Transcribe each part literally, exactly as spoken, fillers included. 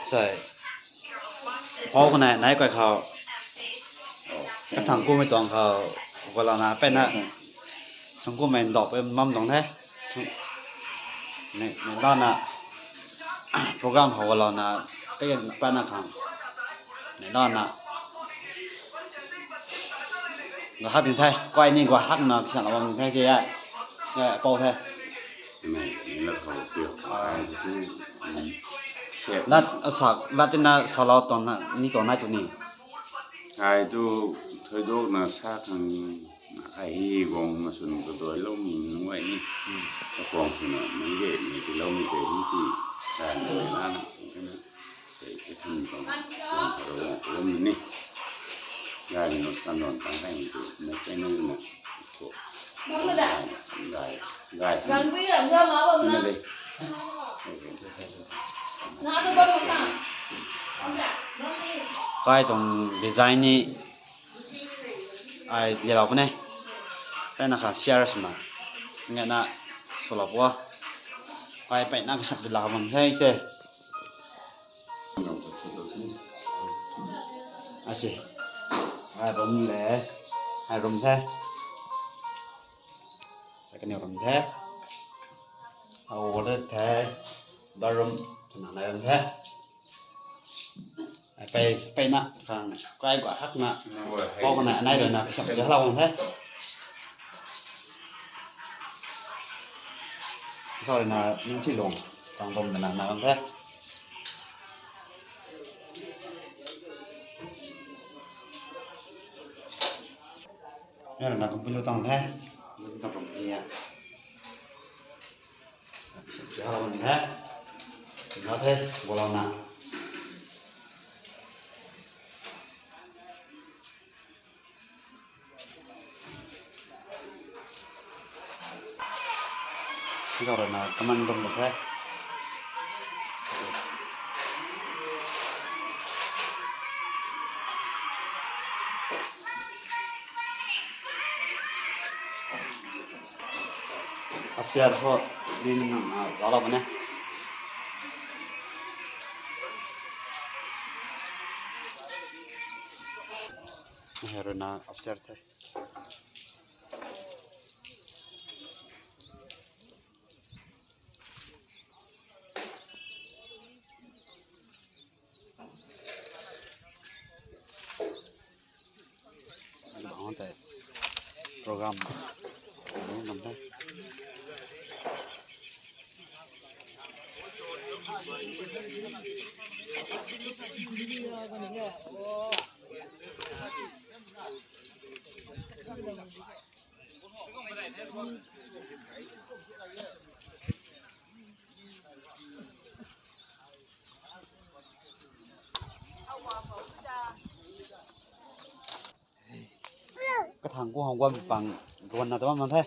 Sai. Hou khou nai, nai kai khou. Kathang kumei tuang khou. Gualana pena. Thang kumei ndok pe mam tuang the. Ni, ni lana. Program hou gualana. Pe pena khang. Ni lana. Gua hak ding the. Kai ni gua hak na kisan awang the je ya. Ya, pau the. Ni, ni la khou piu. Ai, tu, um, chef. Lat, asak, lat tina salou tuang na, ni tuang nai tu ni. Ai tu, thoidok na sa khang, ai hi gong ma sun ko doi lou mi nung ai ni. Ka kong sun na, nung ge, ni ti lou mi te, ni ti, sa na, na, na, na. Tei, tei, tei, tei, tei, tei, tei, ni. Gay ni, kan lon, tang kai ni tu, na, tei, na, na. Ko. Gay, gay. Na de. Kai tuang design ni, ai, lialou pune. Pena kha share swna. Nge na, swlou pua. Kai pena kha sap di la bam the che. Ache. Hai room le. Hai room the. Hai kaniw room the. Hau le the. Bathroom. Tuna nai room the. Hai pei, pei na, khang, kai gua hak na. Hau kana, anai rui na, kasiam si halou the. Sorry na, ning thi lung. Tang bam na, na, na, the. Nang na kumpui lu tang the. Lu tang kumpui ya. Sialan the. Na the, bolana. Sialan na kaman dum the. Upstairs ho, din nang, ah, zala bane. Hei rui na upstairs the. Bang tei program. Bang tei. Kathang ku hang guam pang duan na tabam man the.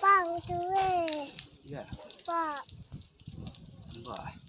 Pang tu e. Yeah. Pa. Bye.